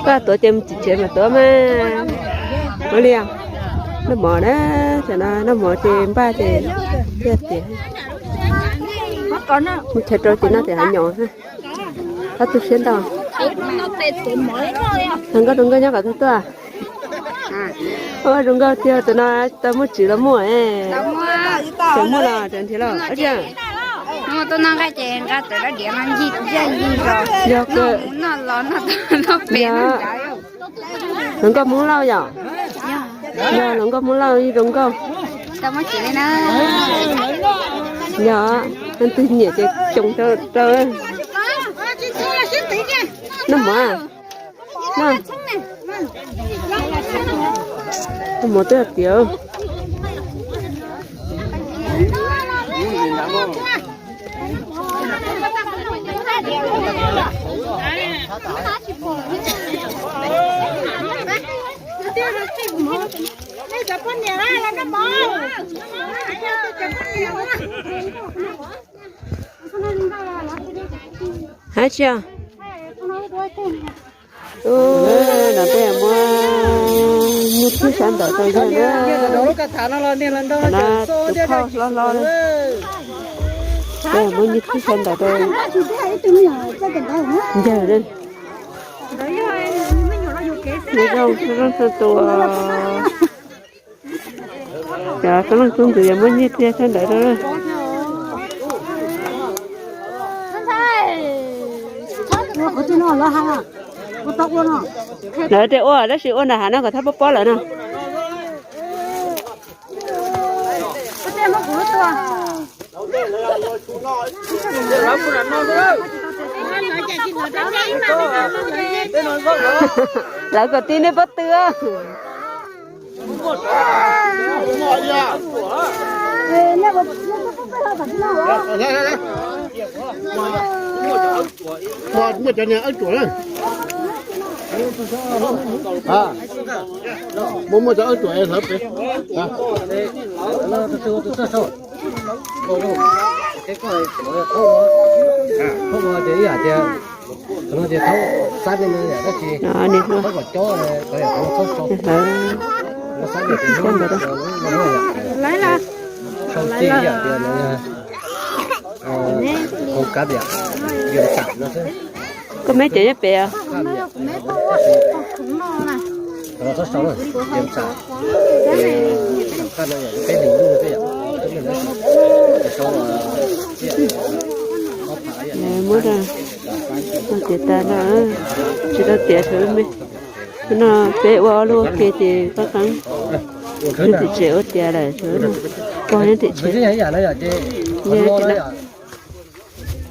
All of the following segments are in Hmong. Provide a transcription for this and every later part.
Koj tuav ces mus tsev mas tuav mas. Ua li, noj mov na, tam no noj mov ces npaj ces thiaj tias mus chaw rau ces noj tias hav nyoos. Ob tug siab ntau. Nkauj, rau nkauj nyob kom tau tuaj. Ua rau nkauj tiag, tam no tau muaj tswv los muaj. Tseem muaj los tseem nrhiav los. Yog kawg. Hluas nkauj Hmoob Lauj yom? Yog hluas nkauj Hmoob Lauj ib zoo nkauj. Yog, leej twg nyiam ces coom rau rau. Noj mov, noj mov twb tiav. Hais tsis os? No peb muab nyuj thwb sab ntawm rau yawg na. No tus phauj hlob hlob na. Peb muab nyuj thwb sab ntawm rau yawg na. Zoo zoo tus. Cov xab leej xub ntxwv yuav muab nyuj thwb sab ntawm rau. Lawv tias ua tab sis ua nram hav no kom thab pob pob lawm no. Lawv kom tib nej pob tw. Muaj cov niag awb ruam na. Muaj muaj cov awb ruam hlawv pem. Hlawv. Sau txij ib yam tias nws yog hoo kab liam, yog tam no xwb. Koj meb cov nyob pem os. Muab ra, tiav tas no, tsis tau tiav sawv me. No peb ua ob lub ua ke ces qab qeeb. Nyob tim tsev ua tiav lawm, pog nyob tim tsev.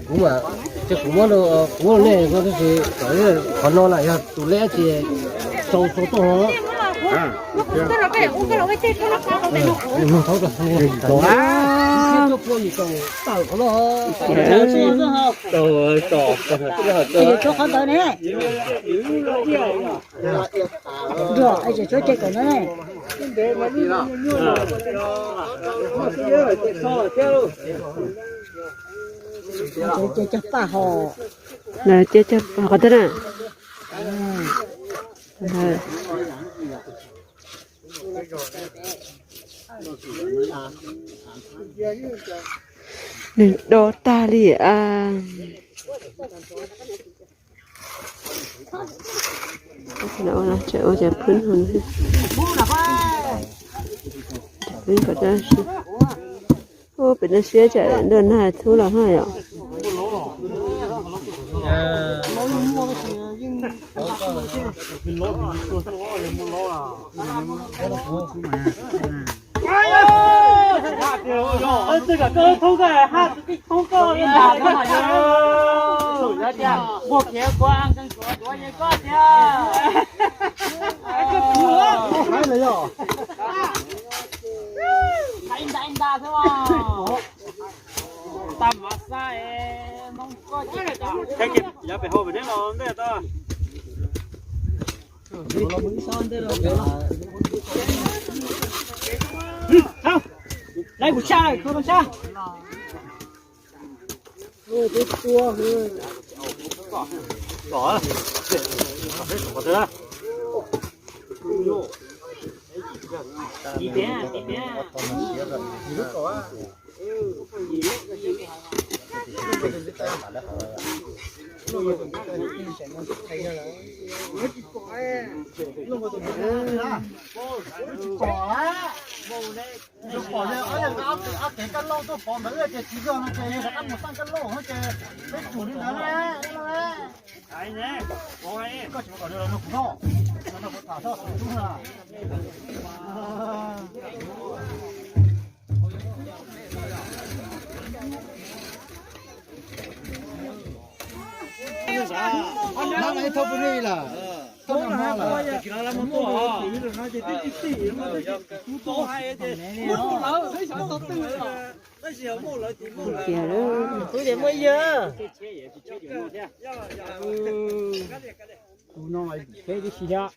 Kuv mas, ces kuv muab rau kuv nej, qhov no na yog tus leb ces sau sau tuaj no. Qhov ntawd ne. Nrog es tsuav ce kom no ne. Ces cog paj hos. Ces cog paj hos tag na. Nws do tag li a. Ua cov phwb no, phwb kom, ua pem no siab tsam ntuj nag thub los haj yom. Lawv kuv tshaj, kuv tshaj. Ob peb kab lauj tuaj pov ntawd ces tsis yog no ces rov qab mus xaj kab lauj no ces peb tsum li ntawd na. Koj tsis mus kom nws los nrog kuv noj, los nrog kuv tham txog tus tub na. Tiag, kuv tias muaj yawg. Kuv no peb tib si thiab,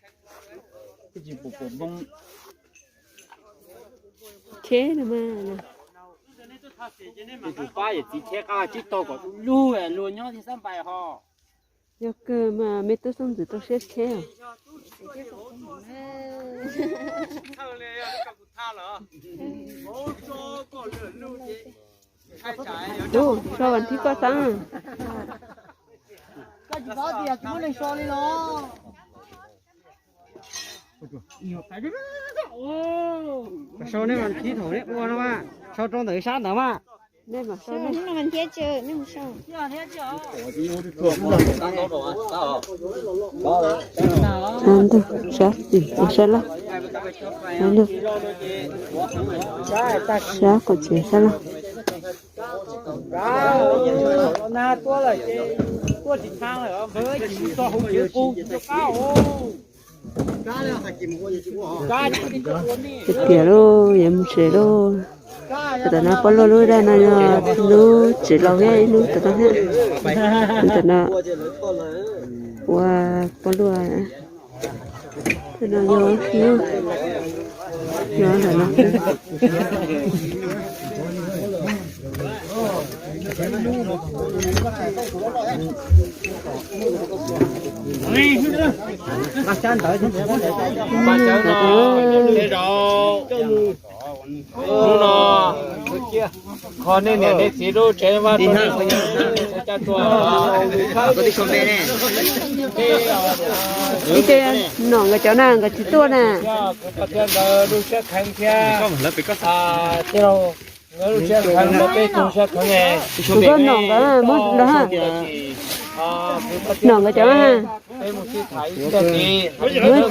tsis pum pum npoo. Cheb no mas. Tus pab yawm txiv cheb qab tsib taug kom du lug luag nyob thiaj xab npais ho. Yog kawg mas me tub xeeb ntxwv rau siab cheb os. Ub, so vas thib paj xeeb. Koj tsis paub tias tsis muaj neeg so li los? Sau nej mas thib thaum nej ua no mas sau rau ntawm sab ntawd mas. Nej mas sau nej. Ntug sab tim sab laj. Sab qaum tsev sab laj. Tiag tiag lauj, yuav mus tsev lauj. Tam no poj luaj lub dag no yog lub tsev laus thiab ib lub tam no thiab. Tam no ua poj luaj. Tam no yog lub, yog tam no. Hnub no kho nej niam nej txiv lub tsev vaj rau nej caj tuaj. Ib ce nom nkawd cov na, nkawd tsis tuaj na. Kuv pab thiab nkawd lub siab kheev thiab. Thiab lub siab kheev, peb tug siab kheev ne. Kuv koj nom nkawd muab los ha. Nom nkawd cov ha.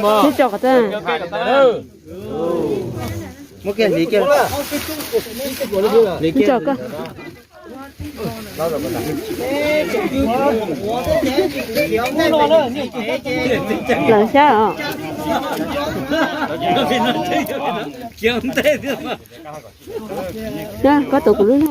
Muab tso qhov twg? Tso koj. Lawv xyab os. Koj tuav kuv lub na.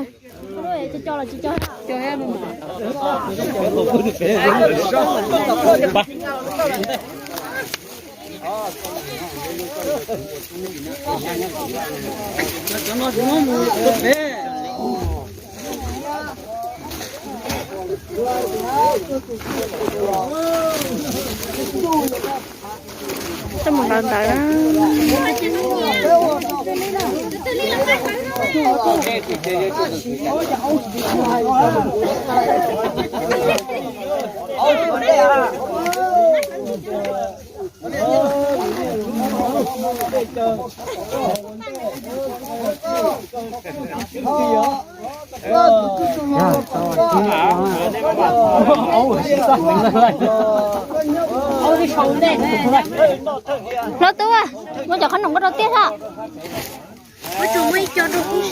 Tau mus ntawd ntawd. Hlob Tub, muab cov qhob noom koj rau tiag thiab. Ua tsaug muaj ib co rau kuv.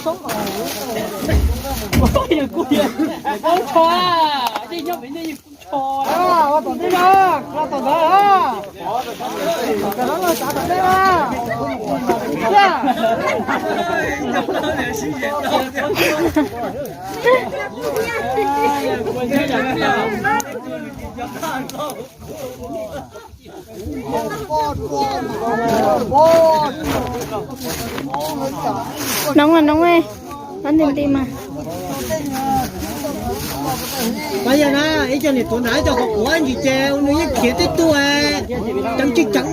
Noo, noo, nti nti mas. Pab yog na, ib co niam tuav nram ib co qhov quav ntsis ces nws yeej khiav tib tug ceev tsis ceev.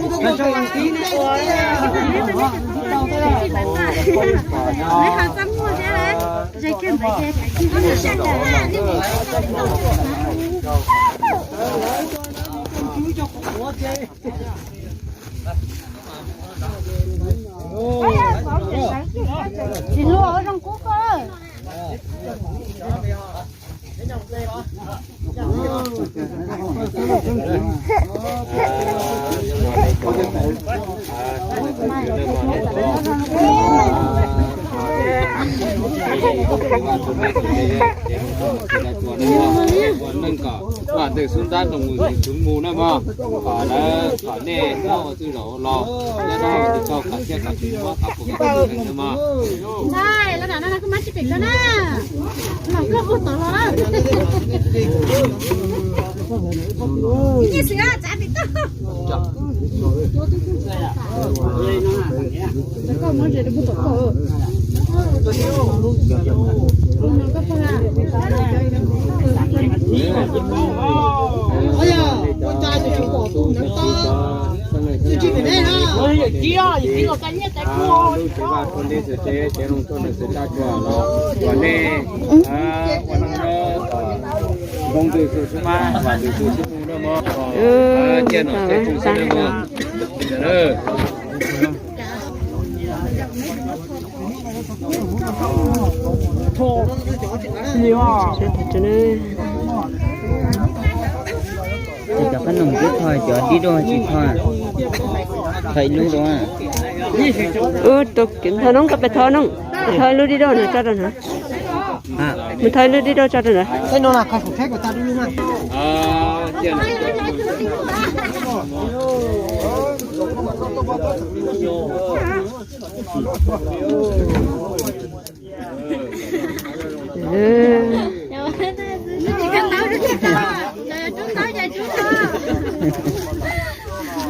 Tsis luaj zoo kub ko. Neej kom vaj ntws xub ntab nroo mus ntxwv mus na mog, kom lawv kom nej nyob ua txwj zaum ua laus, nyob nyob ua txwj tau kom thiaj kom tsis muab kom puas kom txwj neeg na mog. Lub tsev vaj tsev neb xwb tsev, tsev loo tuaj nws xwv tab tsuag los kom nej ua neej zoo ntws xwb xwb mas, vam ntws xwb xwb mus na mog. Ciaj nom tswv xwb xwb na mog. Cov qab noom twb tho, cov dib doj tsis tho, tho ib lub dua. Ub, tau kev tho noob, koj pes tho noob, pes tho ib lub dib doj no tso rau na. Mus tho ib lub dib doj tso rau na.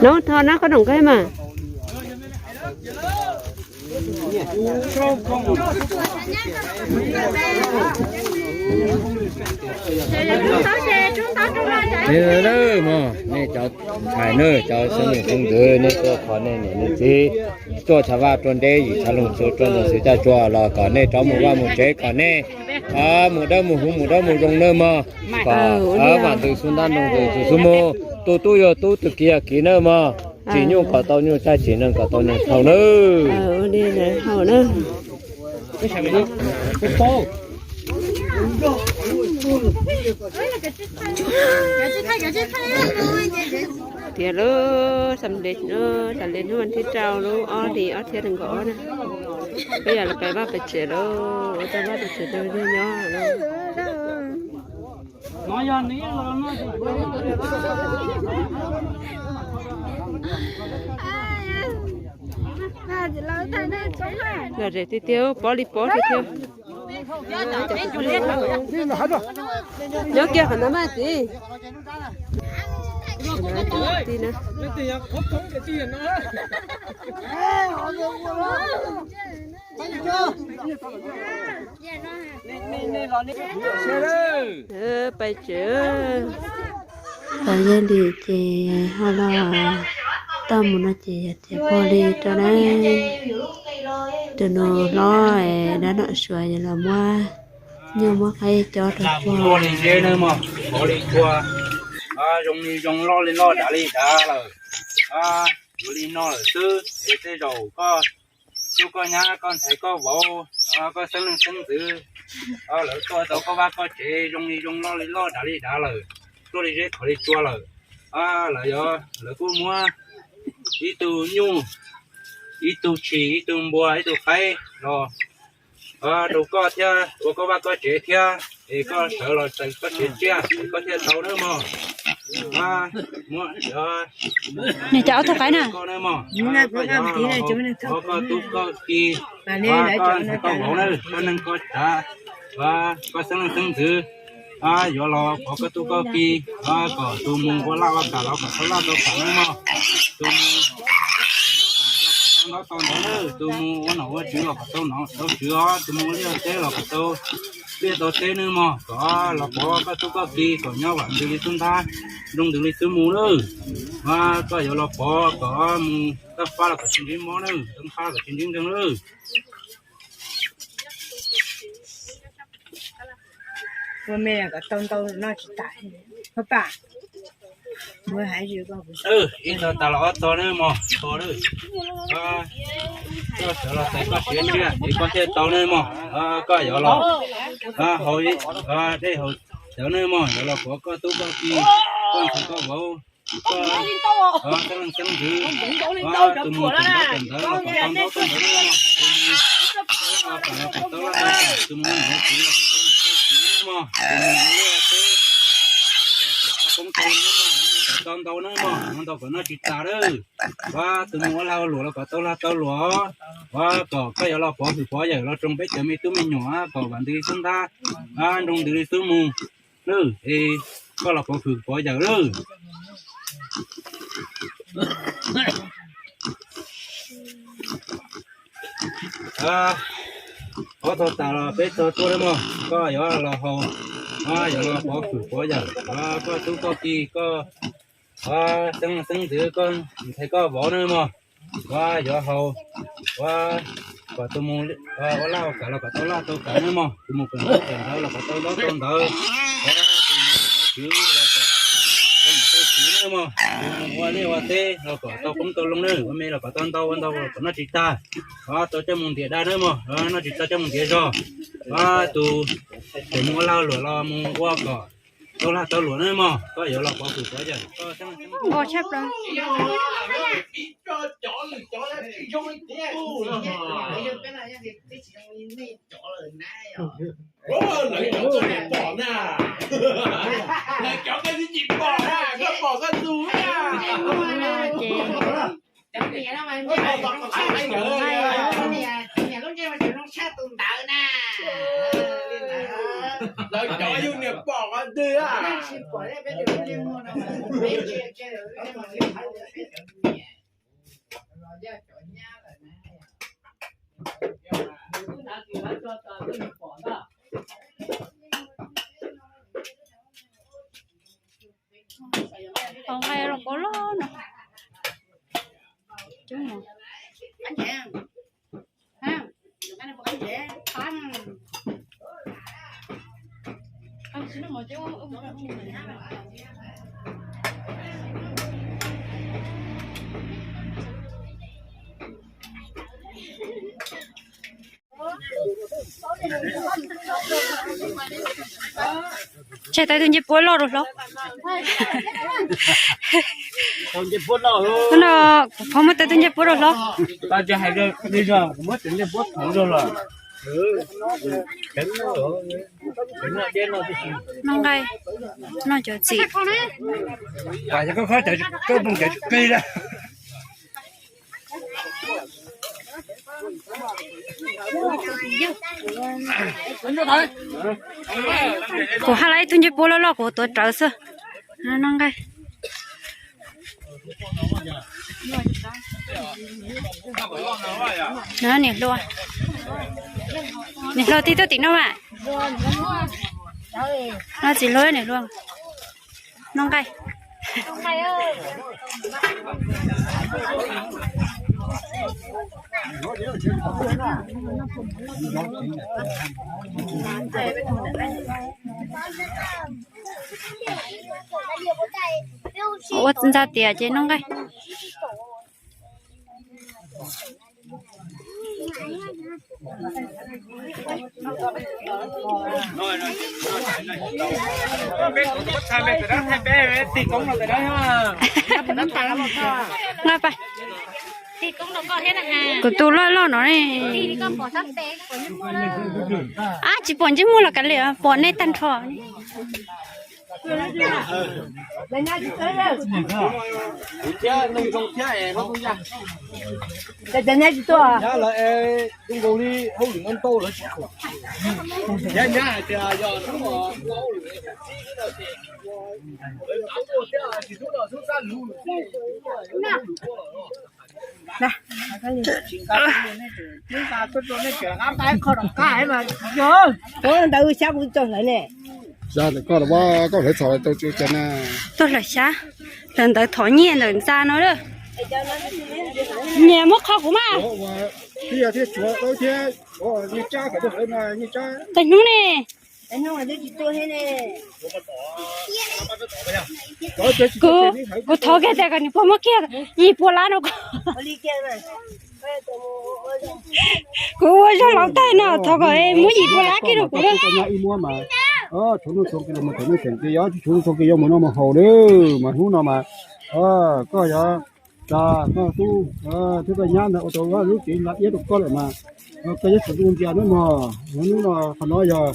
Noob, tho noob qab noom koj mas. Mog, nej cov ntxhais na, cov xeeb leej xeeb ntxwv, nej tuaj kho nej niam nej txiv, tuaj tshav vaj rua nteb, yim tshav loog tsuag rua ntawm xwv caj tsua los kom nej rov mus vaj mus tsev, kom nej mus dawb mus huv, mus dawb mus zoo nawb mog. Kom vam ntws xwb ntab nroo ntws xwb xwb mog. Tus tub yog tub, tus kiv yog kiv nawb mog. Tsim nyuj kom tau nyuj, tsim neeg kom tau neeg dhau nawb. Tias lub xam lej, xam lej hnub thib rau lub ob hlis ob txhiab nees nkaum ob na, peb yog los pem vaj pem tsev lawm, ua tau vaj tau tsev rau neeg nyob lawm. Lom zem tiag tiag, pob li pob tiag tiag. Nyob kiag qhov ntawd mas txiv. Ti na. Pais tsev. Pais yog li ces ho los toj mus no ces yog tias puag li rau dab, tus nus hlob dab nom suav yog los muab nyuj muab qaib cob rau puag li ntawd mog. Zoo li zoo loj li loj dav li dav lawm. Yuav li no lawm xwb es tej zaum koj tub koj nyab koj ntxhais koj vauv, koj xeeb leej xeeb ntxwv, lawv tuaj tau koj vaj koj tsev zoo li zoo loj li loj dav li dav lawm, tuaj li zeb khov li tsua lawm. Lawv yog lawv kuj muab ib tug nyuj, ib tug tshis, ib tug npua, ib tug qaib los rau koj thiab ua koj vaj koj tsev thiab, es koj sawv los txais koj tsev tsiaj es koj thiaj tau nawb mog. Nws cov ob tug qaib na. Koj nawb mog, koj yog koj tub koj ki, koj ntxhais koj vauv na, koj neej koj tsav, koj xeeb leej xeeb ntxwv, yuav los thov koj tub koj ki, kom tus mus ua laj ua kam los kom tau laj tau kam nawb mog. Tus mus tau ntaub tau ntawv, tus mus ua nom ua tswv los kom tau nom tau tswv os, tus mus ua liaj teb los kom tau liaj tau teb nawb mog, kom los pov koj tub koj ki kom nyob vam ntws li xub ntab, nroo ntws li xub mus nawb. Koj yuav los pov kom mus toj fab los kom tsis ntsib mob nawb, toj fab kom tsis ntsib nkeeg nawb. Ua me kom tau ntau noj tsis tas. Pab pam, ib tog tas los ob tog nawb mog, tog nawb. Koj sawv los txais koj siab ntshiab es koj thiaj tau nawb mog. Koj yuav los haus dej haus cawv nawb mog, yuav los pov koj tub koj ki, koj ntxhais koj vauv, koj xeeb leej xeeb ntxwv, tus mus kawm ntaub kawm ntawv los kom tau ntaub tau ntawv nawb mog, tus mus ua niam ua txiv los kom tau niam tau txiv nawb mog, tus mus ua liaj ua teb, koj poob tau nawb mog, kom tau ntau nawb mog, ntau kom noj tsis tas nawb. Ua tus mus ua lag ua luam los kom tau lag tau luam. Ua kom koj yuav los pov hwm pov yawm los roos peb cov me tub me nyuam kom vam ntws xub ntab, nroo ntws li xub mus nawb, es koj los pov hwm pov yawm nawb. Ob tog tas los peb tog tuaj nawb mog, koj yuav los haus, yuav los pov hwm pov yawm, koj tub koj ki, koj xeeb leej xeeb ntxwv, koj ntxhais koj vauv nawb mog. Ua yuav haus, ua kom tus mus ua laj ua kam los kom tau laj tau kam nawb mog, tus mus kawm ntaub kawm ntawv los kom tau ntaub tau ntawv, tus mus ua kwv los kom tau niam tau txiv nawb mog, tus mus ua liaj ua teb los kom tau qoob tau loo nawb, ua me los kom tau ntau, ua ntau los kom noj tsis tag, tau coj mus ntiav dab nawb mog, noj tsis tau coj mus ntiav zog. Tus mus ua lag luam los mus ua kom tau lag tau luam nawb mog, koj yuav los pov hwm pov yawm. Lawv cov koj twb tsis pom na, koj pom koj tus na. Lawv cov yus niam pom qhov twg a? Nqaij los puav loj no. Tseg tau tus ncej puab loj rau hlob. No, kuv phob muab tau tus ncej puab rau hlob. Noj nqaij, noj cov txiv. Kuv haj laj ib tug ncej puab loj loj kuv tuav rawv xwb. Noj nqaij. Niam hluas, niam hluas tij tuaj tim no mas. No txiv hluas niam hluas. Noj nqaij. Ua ntxa tias ces noj nqaij. Kuv tus loj loj no ne. Ab, tsis pom ntsej muag los kav liam, pom nej tag nrho. Ntawd xyab kuv tso hlawv ne. Xyab ntawm koj los koj hlawv txhom tau tsis ua cas na. Tuaj hlawv xyab, hlawv ntawd thov nyiaj ntawm ntxa no lawm. Niam muab qho kuv mas. Tij thiab tshuav thiab, nyiaj tsab kom tuaj hlawv no nyiaj tsab. Tais hnub ne. Kuv, kuv thov kiag tias kom nws puas muab kiag yim pua lab no. Kuv ua zoo laus tag no thov kom muab yim pua lab kiag rau kuv. Tshuav nuj tshuav nqi los mus thaum nuj thaum nqi, tshuav nuj tshuav nqi yuav mus noj mus haus lawm mas hnub no mas koj yuav tsa koj tub thiab koj nyab ntawd ua tau lub tsev nra iab rau koj lawm mas koj yuav tsum ua ntxias nawb mog. Hnub no qhov no yog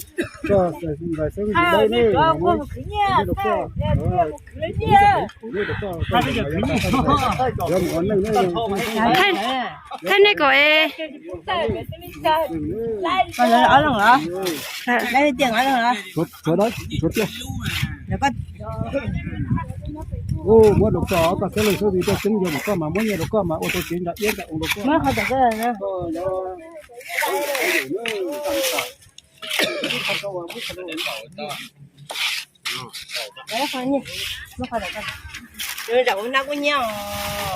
koj nqaij xeeb nqaij dawb ne, rau koj, rau koj, yuav mus ua neej ne. Thaij nej kom es. Tshuav tiaj, muab rau koj, koj xeeb leej xeeb ntxwv tuaj xeeb yog mas koj mas muab nyiaj rau koj mas ua tau tsev nra iab nra ua rau koj.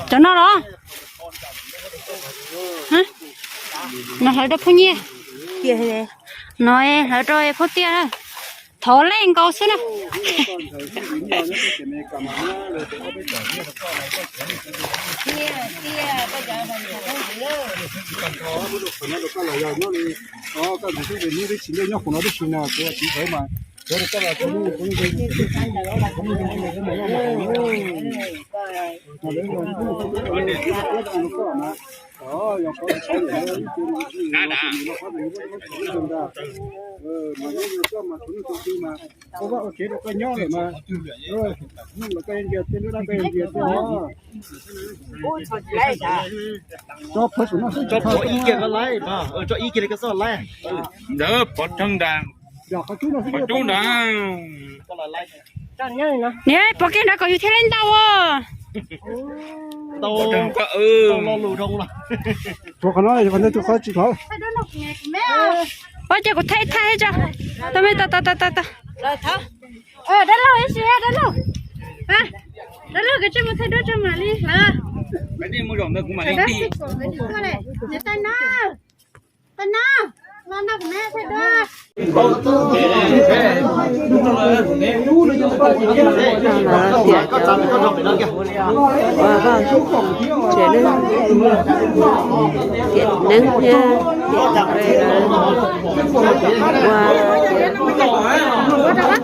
Cov no los? No hlawv rau phooj ywg, no hlawv rau phooj tiaj, thov leej nkaus xwb na. Tso ib kiag li koj xoj laib. Ntawd pov rheej nrad, pov rheej nrad. Niam, pov kiag nrad kom yus thiaj li ntau. Qhov no yog qhov ntawd tus qhov tsis hlawv. Ua cas kuv thaij thaij tso. Tau me tau tau tau tau. Dab laug ib sim dab laug. Dab laug koj tsis mus thaij duab tso mam li hlawv. Niam tais no, tais no, los nrog kuv me thaij duab. Tiam cov, ua koj, tiam neeb, tiam neeb thiab tiam ua, tiam